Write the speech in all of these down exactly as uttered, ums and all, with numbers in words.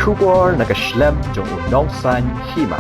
Khubor na ka shlem jong u nongsan hima.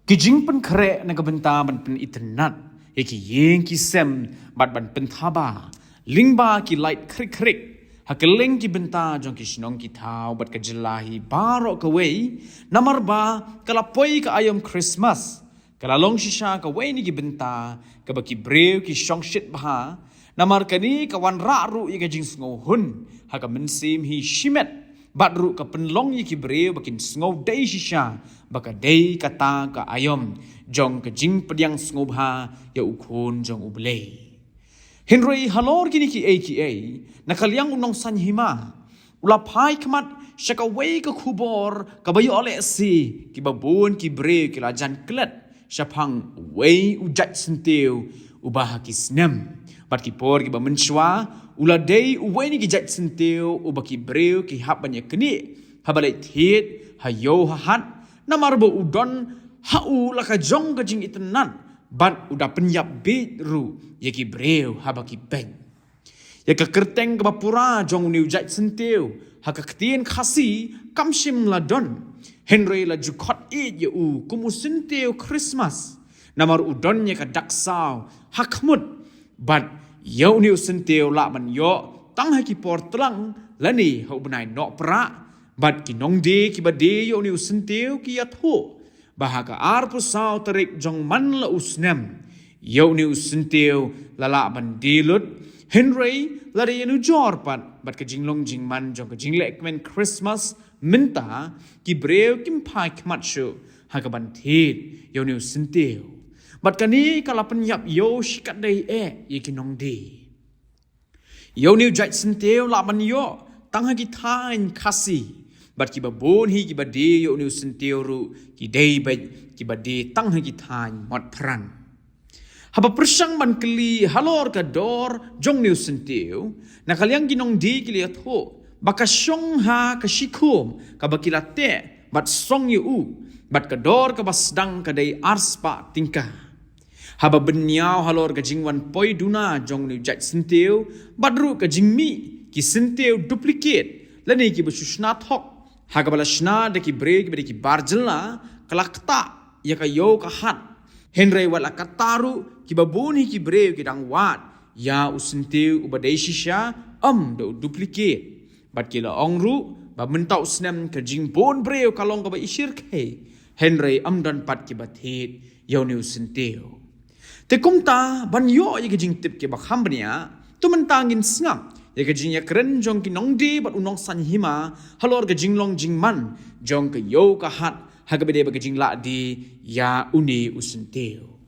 Ki jingpynkhreh na ka bynta ban pynitynnad ïa ki ïing ki sem bad ban pynthaba lyngba ki light khrik khrik ha kylleng ki bynta jong ki shnong ki thaw bad ka jylla hi baroh kawei, namar ba ka la poi ka aïom Khristmas, ka la long shisha kawei na ki bynta kaba ki briew ki shongshit bha. Namar kane ka wanrah ruh ïa ka jingsngewhun ha ka mynsiem hi shimet, bad ruh ka pynlong ïa ki briew ba kin sngew dei shisha ba ka dei kata ka aïom jong ka jingpdiang sngewbha ïa u Khun jong U Blei. Hynrei halor kine kiei kiei, na ka liang u nongsan hima u la phai khmat sha kawei ka khubor kaba ïoh lehse kiba bun ki briew ki la jan klet shaphang uwei u jait syntiew uba ha ki snem bad ki por kiba mynshuwa u la dei uwei na ki jait syntiew uba ki briew ki hap ban ïa knieh haba leit thied ha ïew ha hat, namar ba u don ha u la ka jong ka jingitynnad bad u da pynïap bieit ruh ïa ki briew haba ki peit. Ïa ka kyrteng kaba pura jong une u jait syntiew ha ka ktien Khasi kam shym la don, hynrei la ju khot ïeit ïa u kum u syntiew Khristmas, namar u don ïa ka dak saw ha khmut. Bad ïa une u syntiew lah ban ïoh tang ha ki por tlang lane ha u bnai Nohprah, bad ki nongdie kiba die ïa une u syntiew ki ïathuh ba ha ka arphew saw tarik jong man la u snem ïa une u syntiew la lah ban die lut. Hynrei lada ïanujor pat bad ka jinglong jingman jong ka jinglehkmen Khristmas mynta, ki briew kim phai khmat shuh ha kaban thied ïa une u syntiew. Bad kane ka la pynïap ïew shikatdei eh ïa ki nongdie. Ïa une u jait syntiew lah ban ïoh tang ha ki thaiñ Khasi, bad kiba bun hi kiba die ïa une u syntiew ruh ki dei beit kiba die tang ha ki thaiñ Motphran. Haba pyrshang ban kylli halor ka dor jong une u syntiew, na ka liang ki nongdie ki la ïathuh ba ka shong ha ka shikhum kaba ki la teh bad song ïa u, bad ka dor kaba sdang ka dei arspah tyngka. Haba bynñiaw halor ka jingwan poi duna jong une u jait syntiew bad ruh ka jingmih ki syntiew duplicate lane kiba shu shna thok ha kaba la shna da ki briew kiba dei ki bar jylla, ka la ktah ïa ka ïew ka hat. Hynrei wat la katta ruh, kiba bun hi ki briew ki dang wad ïa u syntiew uba dei shisha, ym da u duplicate. Bad ki la ong ruh ba mynta u snem ka jingbun briew ka long kaba ishyrkhei, hynrei ym don pat kiba thied ïa une u syntiew. Te kumta ban ïoh ïa ka jingtip kiba kham bniah, to mynta ngin sngap ïa ka jingïakren jong ki nongdie bad u nongsan hima halor ka jinglong jingman jong ka ïew ka hat ha kaba dei bad ka jinglahdi ïa une u syntiew.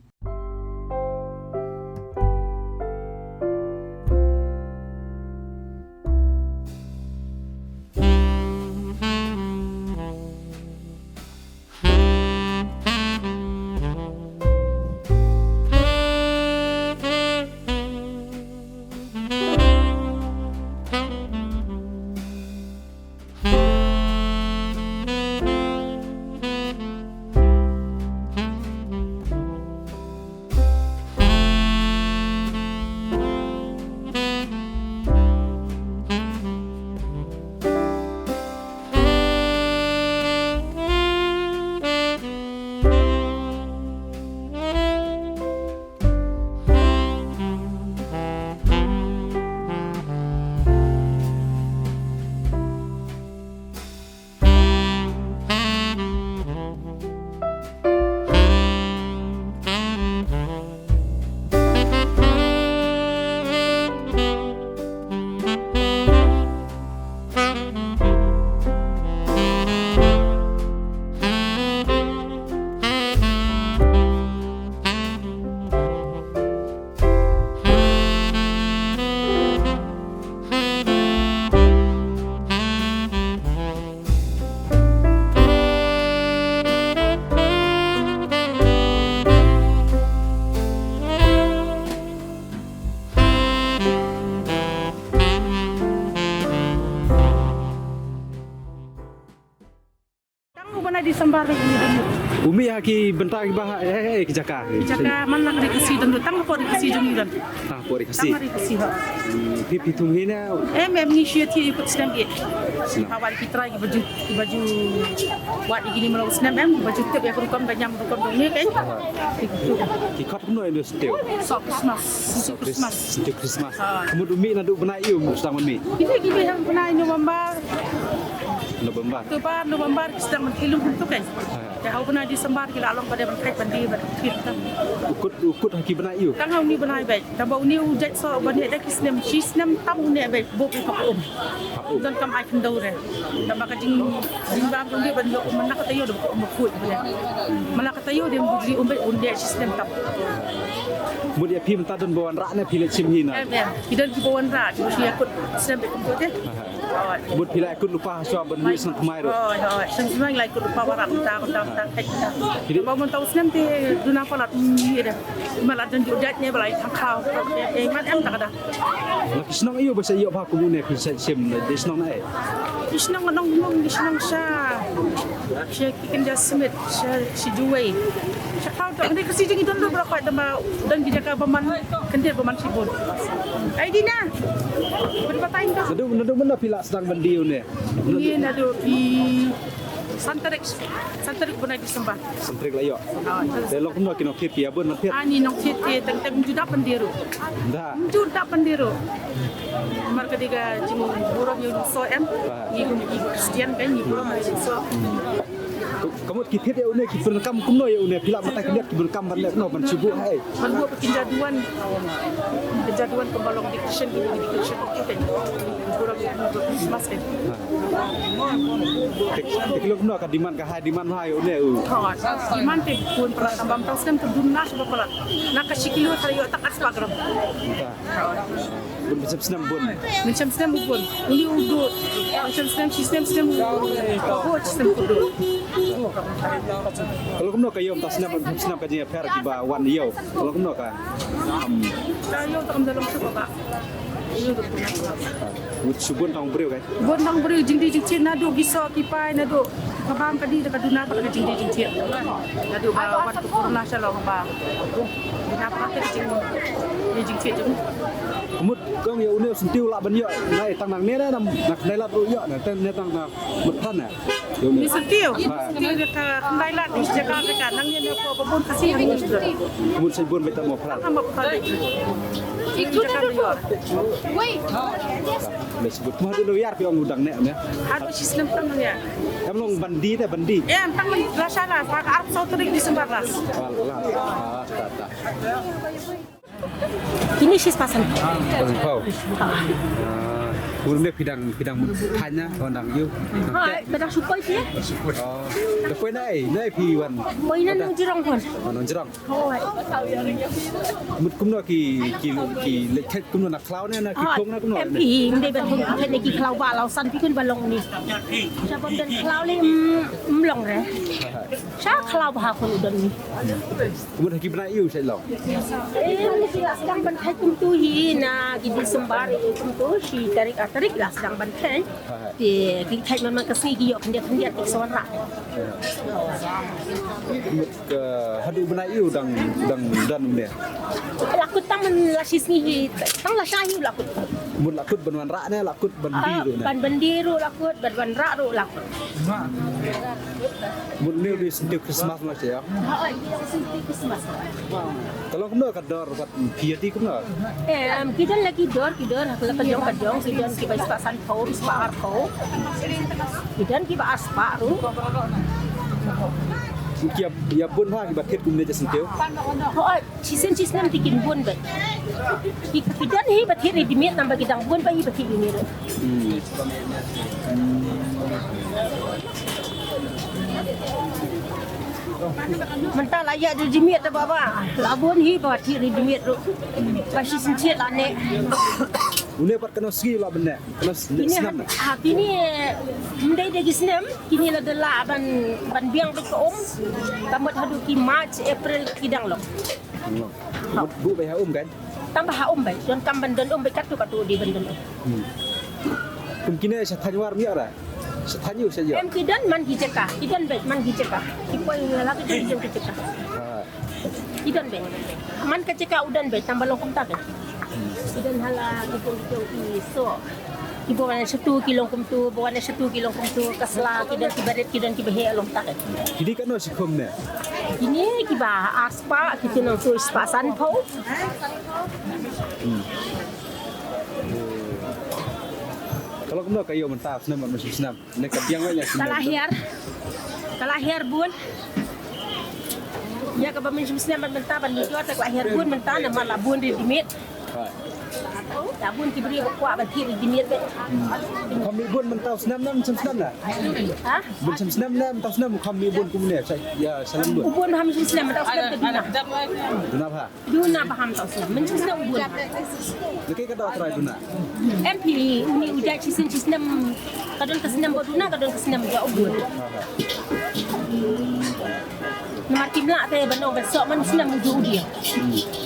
Bnai December ni. U mih ha ki bynta kiba ha, eh, eh, ki jaka. Jaka man la ka ri Khasi don, tang hapoh ri Khasi jong ngi don. Tang hapoh ri Khasi. Tang ri Khasi ha. Hmm, phi, phi thung hi ne? Em, em, ngi shu ïa thie ïa kut snem ïa. Snem. Ha wad ki trai kiba ju, kiba ju wad ïa kine mano snem em, kiba ju tip ïa ka rukom ka niam rukom jong ngi kan. Ki kut. Ki khot kumno ïa une u syntiew? Soh Christmas. Soh Christmas. Syntiew Christmas. Ha. Ka mut u mih naduh bnai ïew u sdang ban mih? Ki mih, ki mih ha bnai November. November. October, November, ki sdang ban kylum kumto kan. Ha. Te ha u bnai December ki la long ba dei ban kheit ban die ban kit tam. U kut, u kut ha ki bnai ïew? Tang ha une u bnai beit. Tang ba une u jait soh ban heh da ki snem, shi snem tam une beit, buh beit ha ka um. Ha um. Don kam ai khyndew re. Tang ba ka jing, jingbam jong une ban ïoh um, man la ka taïew da ka um ba khuid re. Man la ka taïew da ka um beit, un dei shi snem tam. Mut ïa phi mynta don ba wanrah ne phi leit shim hi na? Em, em. Ki don kiba wanrah, kiba shu ïa kut snem beit kumto te. Aha. Hooid. Mut phi la ïa kut lypa shuwa ban mih snem thymmai ruh? Hooid, hooid. Snem thymmai la ïa kut lypa wanrah kumta, kumta, kumta, kheit kumta. Phi dei. Ba mynta u snem te duna palat, mm, ïa dei. Ba la don ju jait ne ba la ïa thang khlaw. Eh, eh, man em ta ka da. Na ki shnong aïu ba sa ïoh bha kum une phi sa shim, dei shnong na ei? Ki shnong Nongmung, ki shnong sha, sha ki kynja Smit, sha, sha Jowai. Sha khlaw ta, dei ka si jong i don ruh ba la khot, tang ba don ki jaka ba man khyndiat ba man shibun. Ai dina. Bad batai ka. Naduh, naduh mynno phi la sdang ban die une? Ïa naduh ki san tarik, san tarik bnai December. San tarik la ïoh. Ah, te long kumno ki nongthied ki ïa bun nongthied? Ah, ngi nongthied te tang tang ju dap ban die ruh. Da. Ju dap ban die ruh. Namar ka dei ka jingburom ïa u nongsoh em. Ah. Ngi kum ki Khristan kan ngi burom ïa u nongsoh. Ka mut ki thied ïa une ki pyndonkam kumno ïa une, phi lah batai khyndiat ki pyndonkam ban leh kumno ban shu buh ha ei? Ban buh ba kin ja duwan. Kin ja duwan kumba long decoration, ki decoration ki kan. Burom ïa u Christmas kan. Te, te ki long kumno ka demand, ka high demand ha ïa une u? Hooid, demand te bun palat, tang ba mynta u snem te duna shuh ba palat. Na ka shi kilo te la ïoh tang arspah gram. Mynta. Bun, mynshem snem bun. Mynshem snem bun. Une u dud. Mynshem snem, shi snem, snem u. Hooid, shi snem u dud. Ka long kumno ka ïoh mynta snem, mynshem snem ka jingïapher kiba wan ïew? Ka long kumno ka? Ka ïoh tang da long shuh ba. Ïoh da kumno. Mut shu bun tang briew kan? Bun tang briew, jingdie jingthied naduh ki soh ki pai naduh. Ka bam ka dih da ka duna pat ka jingdie jingthied. Naduh ba wan ka corona shalong ba duna pat ka jingdie jingthied jong. Mut kong ïa une u syntiew lah ban ïoh na tang nangne na, na Khyndai Lad ruh ïoh na, tang ne tang na Mawphan na. Ïa une u syntiew. Ha. Syntiew da ka Khyndai Lad, jaka jaka nangne na ko ba bun Khasi hangne. Mut sa bun beit tang Mawphan. Tang Mawphan. Jaka ïoh. Wei. Kumno haduh nang ïar phi ong u dang neh ne? Haduh shi snem tam nang ïar. Em long ban die te ban die? Em tang la sha la, ka arphew saw tarik December la. Wal la. Ah, ta ta. Kine shi spah san. Spah san phew. Ha. Ah, kumne phi dang, phi dang thaiñ na, wan dang ïew. Ha, ka dang shu poi phi. Oh, da poi na ei, na ei phi wan? Poi na Nongjrong pon. Oh, Nongjrong. Hooid. Mut kumno ki, ki, ki leit kheit kumno na khlaw ne, na ki khong na kumno? Em phi, ym dei ban khong kheit ne ki khlaw ba la u san phi kun ba long ni. Sha bym don khlaw le, mm, ym long re. Sha khlaw ba ha khun u don ni. Mut ha ki bnai ïew sa long? Em, shi la sdang ban kheit kumto hi na ki December kumto, shi tarik, ar tarik la sdang ban kheit. Te ki kheit man man ka sngi ki ïoh khyndiat khyndiat te ki sa wanrah. Mut ka haduh bnai ïew dang, dang don une? La kut tang man la shi sngi hi, tang la sha hi la kut. Mut la kut ban wanrah ne, la kut ban die ruh ne? Ah, ban, ban die ruh la kut, ban wanrah ruh la kut. Mut une u dei syntiew Christmas ma sha ïa? Ha, oi, dei syntiew Christmas. Ka long kumno ka dor bad phi ïa die kumno? Em, ki don la ki dor, ki dor ha la ka jong ka jong, ki don kiba spah san phew, spah ar phew. Ki don kiba ar spah ruh. Ki ïa, ïa bun ha kiba thied kumne ja syntiew? Hooid, shisien shisien te kin bun beit. Ki, ki don hi ba thied ready made, namar ki dang bun ba hi ba thied ready made. Hmm. Mynta la ïa ready made te baba. La bun hi ba thied ready made ruh. Ba shisien thied la neh. Une pat kano sngi la ban neh? Kano snem ne? Kine ha, ha, kine, eh, ym dei da ki snem, kine la dei la ban, ban biang beit ka um. Ka mut haduh ki March, April ki dang long. Long. Mut buh beit ha um kan? Tang ba ha um beit, donkam ban don um beit katto katto dei ban don um. Hmm. Kum kine sha thaiñ War ym ïoh re? Sa thanju sa jo. Em ki don man ki jaka, ki don beit man ki jaka. Ki poi la ki don ki jaka. Ki don beit. Man ka jaka u don beit tang ba long kumta beit. Ki don hala ki poi ki poi ki so. Ki ba wan shatu ki long kumtu, ba wan shatu ki long kumtu, ka sla ki don ki barit ki don ki bahe long ta beit. Ki dei katno shi khum ne? Kine ki ba ar spah, ki tynong tu spah san phew. Ka long kumno ka ïew mynta snem bad mynshem snem? Ne ka biang wei ïa snem. Ka la hiar. Ka la hiar bun. Ïa kaba mynshem snem bad mynta ban ïoh te ka la hiar bun mynta namar la bun ready made. La bun ki briew ba kwah ban thied ready made beit. Kham mih bun mynta u snem ne mynshem snem ne? Ha? Mynshem snem ne mynta u snem kham mih bun kumne sa ïa sa lem bun. U bun ha mynshem snem mynta u snem te duna. Duna bha. Duna bha ha mynta u snem. Mynshem snem u bun. Lehse ka dei trai duna. Em phi, uni u jait shisien shisnem, ka don ka snem ba duna, ka don ka snem ba u bun. Namar kim lah te ban ong ban soh man snem u ju u dien.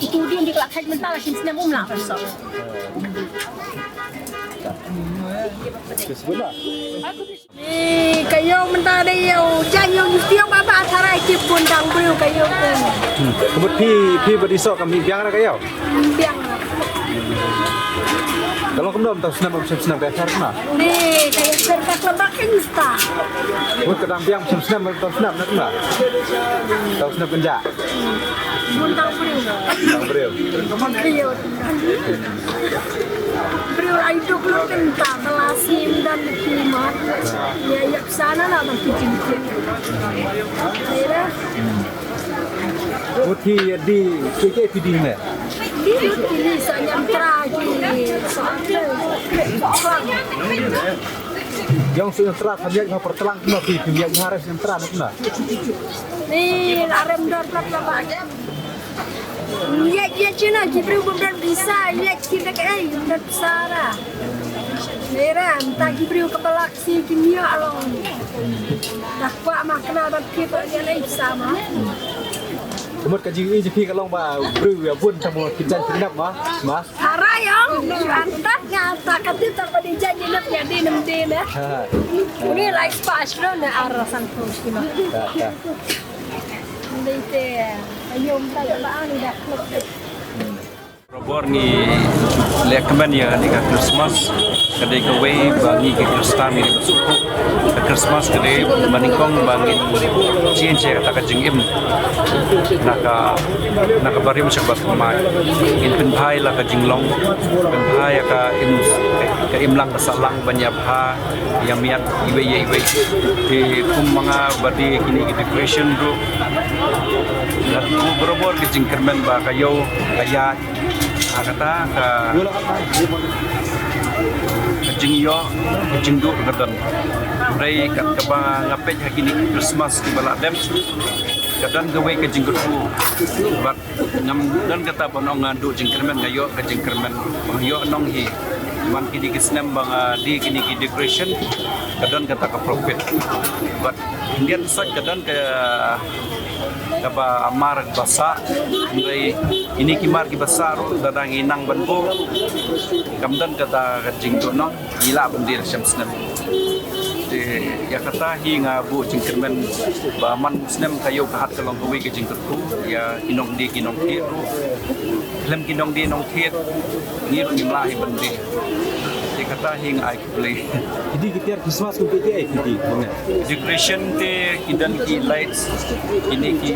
Utu u dien dei ka la khat mynta la shisnem um lah ban soh. Ka sbun lah. Ni ka ïew mynta dei ïew jaiñ ïew nyngkong ba ba tharai ki bun dang briew ka ïew te. Hmm. Ka mut phi phi ba dei soh ka mih biang na ka ïew. Biang. Ka long kumno mynta u snem, mynshem snem ka ïakhar kumno? Ni ka ïakhar ka klebak ka nysta. Mut ka dang biang mynshem snem mynta u snem na kumno? Mynta u snem kynjah. Bun dang briew. Dang briew. Ka ïew. Briew ai duk lut mynta ka la sim dan ki ma. Ïa ïa pisa na la ban ki jingkit. Ïa. Mut hi ïa di ki ki phi di ne. Di lut ki li sa ñiamtra ki sa. Ïong sa ñiamtra kham ïaid ha pyrtlang kumno phi phi ïaid ha re sa ñiamtra ne kumno. Ni la rem dor prap la ba. Ïaid ïaid shano ki briew bym don pisa, ïaid ki dei ei bym don pisa ra. Ni ra mynta ki briew ka ba lak si ki mia along. Dah kwah ma kena ban ki ba ïa lei pisa ma. Ka mut ka jingïohi jong phi ka long ba briew ïa bun tang ba ki jan ki nep ma. Ma. Hara ïong, antat nga antat ka tip tang ba di jan ki nep ïa di nem di ne. Ha. Uni lai spa shlo ne ar san phew kilo. Ha, ha. Dei te, ayo mynta ka ba ani dah klop. Barabor ngi leh kmen ïa kane ka Christmas, ka dei kawei ba ngi ki Khristan ngi dei ban sngewthuh. Ka Christmas ka dei ba nyngkong ba ngin change ïa kata ka jingim na ka, na ka barim sha kaba thymmai. Ngin pynbha ïa la ka jinglong, pynbha ïa ka im, ka imlang ka sahlang ban ïa bha ïa miat iwei ïa iwei. Te kum ma nga ba die kine ki decoration ruh, nga tip barabor ka jingkyrmen ba ka ïew ka ïaid ha kata ka, ka jingïoh ka jingduh ka don. Hynrei kat kaba nga peit ha kine ki Christmas kiba la dep, ka don kawei ka jingkyrkhu bad ngam don kata ban ong nga duh jingkyrmen, nga ïoh ka jingkyrmen ba nga ïoh nong hi. Man kine ki snem ba nga die kine ki decoration, ka don kata ka profit. Bad hynrei sot ka don ka, kaba mar ba sah. Hynrei kine ki mar kiba sah ruh lada ngi nang ban buh, kam don kata ka jingduh nong. Ngi lah ban die shem snem. Te ïa kata hi nga buh jingkyrmen ba man u snem ka ïew ka hat ka long kawei ka jingkyrkhu ïa ki nongdie ki nongthied ruh. Khlem ki nongdie nongthied ngi ruh ngim lah hi ban die. Te kata hi nga ai khublei. Ki dei ki tiar Christmas kum ki dei ki dei. Decoration te ki don ki lights, kine ki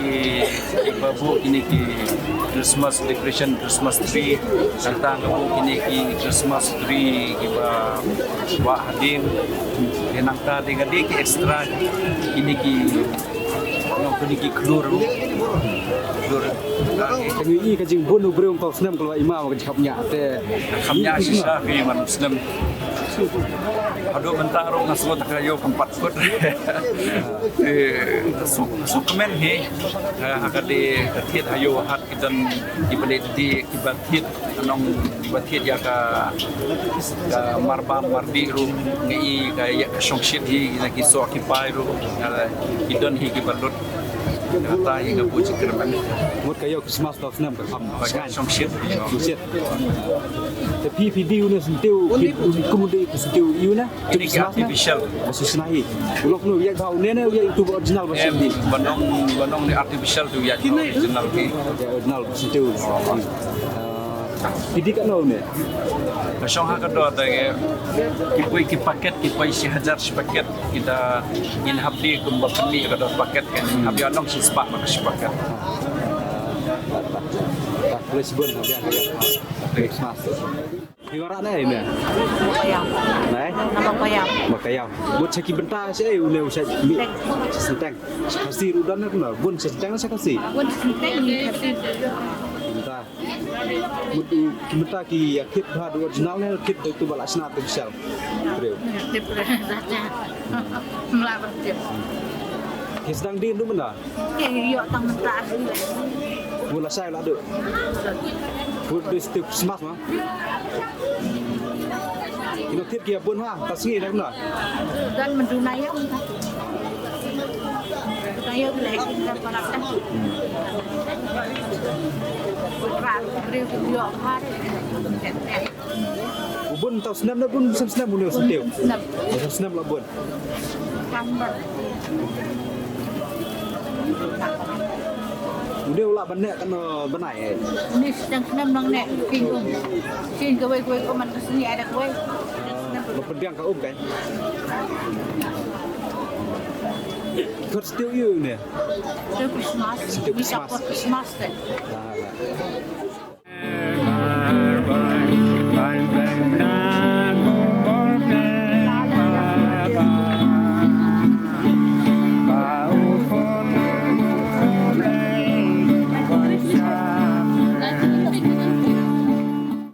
Kiba buh kine ki Christmas decoration, Christmas tree, nangta nga buh kine ki Christmas tree kiba wah hadien. Te nangta te nga die ki extra kine ki, nong kine ki khlur. Khlur. Te ngi i ka jingbun u briew mynta u snem ka la i ma ka jingkhapngiah te. Khapngiah shisha phi man u snem. Haduh mynta ruh nga sngew ta ka ïew kam pat kut. Eh, suk, suk kmen hi. Eh, ha ka dei ka thied ha ïew hat ki don kiba leh dei kiba thied nong kiba thied ïa ka, ka mar bam mar dih ruh ngi i ka ïa ka shongshit hi na ki soh ki pai ruh, eh, ki don hi kiba lut. Kata ïa nga buh jingkyrmen. Mut ka ïew Christmas tau snem ka kham. Ba ka shongshit. Shongshit. Te phi phi die une syntiew, phi kum die phi syntiew ïa une. Une ki Christmas na? Artificial. Ba shisha hi. U lok nu ïa ka une ne ïa itu original ba shisha. Ba nong, ba nong ne artificial tu ïa ka original ki. Ïa original ba syntiew. Ki die katno une? Ka shong ha ka dor da ki, ki poi ki paket, ki poi shi hajar shi paket, kita ngin hap die kumba pynmih ka dor paket kan. Hap ïa nong shi spah ma ka shi paket. Ka klet bun ha biang ha biang. Christmas. Phi wanrah ne ne? Payam. Ne? Nama payam? Ba ka ïew. Mut sha ki bynta sha ei une u sha mi. Senteng. Khasi ruh don ne kumno? Bun senteng sha Khasi. Bun senteng ni Khasi. Bynta. Mut u, ki mynta ki ïa kit bha du original ne kit tu ba la shna artificial. Briew. Tip re, saja. Mla bertip. Ki sdang dien tu mynta. Ki ïoh tang mynta. Mut la shai la du. Mut du stiu Christmas ma. Kino kit ki ïa bun ha, ta sngi na kumno. Dan mynta na ïa. U bun tau snem ne bun snem snem une u syntiew. Snem. Snem snem la bun. Une u lah ban neh kano bnai eh. Une sdang snem nang neh king um. King kawei kawei ko man ka sngi ada kawei. Ba pynbiang ka um kai. Ki khot syntiew ïa une. Syntiew Christmas. Syntiew Christmas. Christmas te. Ah, ah.